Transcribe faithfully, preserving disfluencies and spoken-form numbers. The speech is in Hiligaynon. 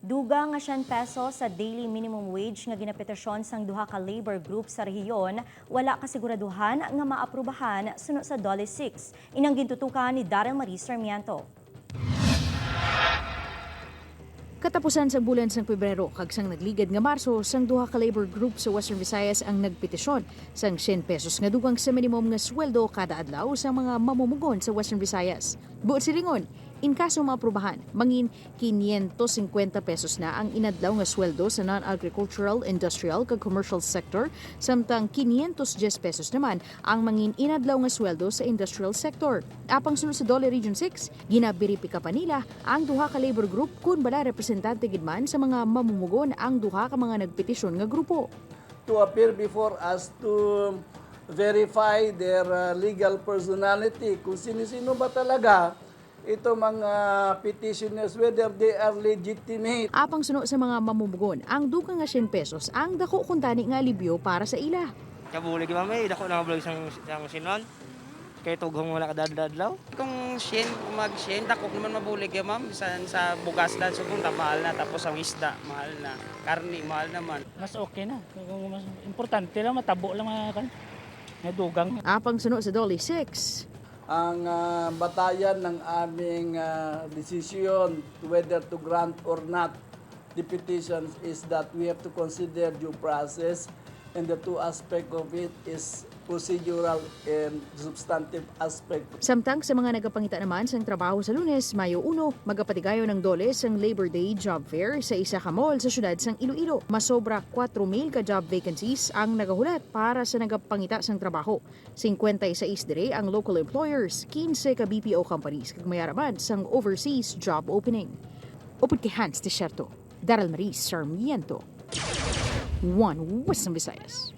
Dugang nga syen pesos sa daily minimum wage nga ginapetisyon sang duha ka labor group sa rehiyon, wala kasiguraduhan nga maaprubahan suno sa DOLE six. Inang gintutukan ni Daryl Marie Sarmiento. Katapusan sang bulan sang Pebrero kag sang nagligad nga Marso, sang duha ka labor group sa Western Visayas ang nagpetisyon sang syen pesos nga dugang sa minimum nga sweldo kada adlaw sa mga mamumugon sa Western Visayas. Buot silingon, in kaso maaprubahan, mangin quinientos cincuenta pesos na ang inadlaw nga sweldo sa non-agricultural, industrial, kag commercial sector, samtang quinientos diez pesos naman ang mangin inadlaw nga sweldo sa industrial sector. Apang suno sa DOLE Region six, ginaberipika pa nila ang duha ka labor group kon bala representante gid man sa mga mamumugon ang duha ka mga nagpetisyon nga grupo. To appear before us to verify their uh, legal personality, kung sino-sino ba talaga ito mga petitioners, whether they are legitimate. Apang suno sa mga mamumugon, ang dugang nga syen pesos ang dako kuntani nga alibyo para sa ila. Kabulig, ma'am, eh. Dako na nga bulig sang, sang sinon. Kay tughong wala ka dadlaw. Kung syen, kung mag syen, dako naman mabulig yan, ma'am. Bisan sa bugas lang, subong ta, mahal na. Tapos ang isda, mahal na. Karni, mahal naman. Mas okay na. Kung mas importante lang, matabo lang mga kan. May dugang. Apang suno sa DOLE six, Ang ah, batayan ng aming ah, desisyon whether to grant or not the petitions is that we have to consider due process, and the two aspect of it is procedural and substantive aspect. Samtang sa mga nagapangita naman sang trabaho sa Lunes, Mayo uno, magapatigayon ang DOLE sang Labor Day Job Fair sa isa ka mall sa siyudad sang Iloilo. Masobra kuwatro mil ka job vacancies ang nagahulat para sa nagapangita sang trabaho. Singkwenta y seis diri ang local employers, quince ka B P O companies, kag may ara man sang overseas job opening. Upod kay Hans Desierto, Daryl Marie Sarmiento, One Western Visayas.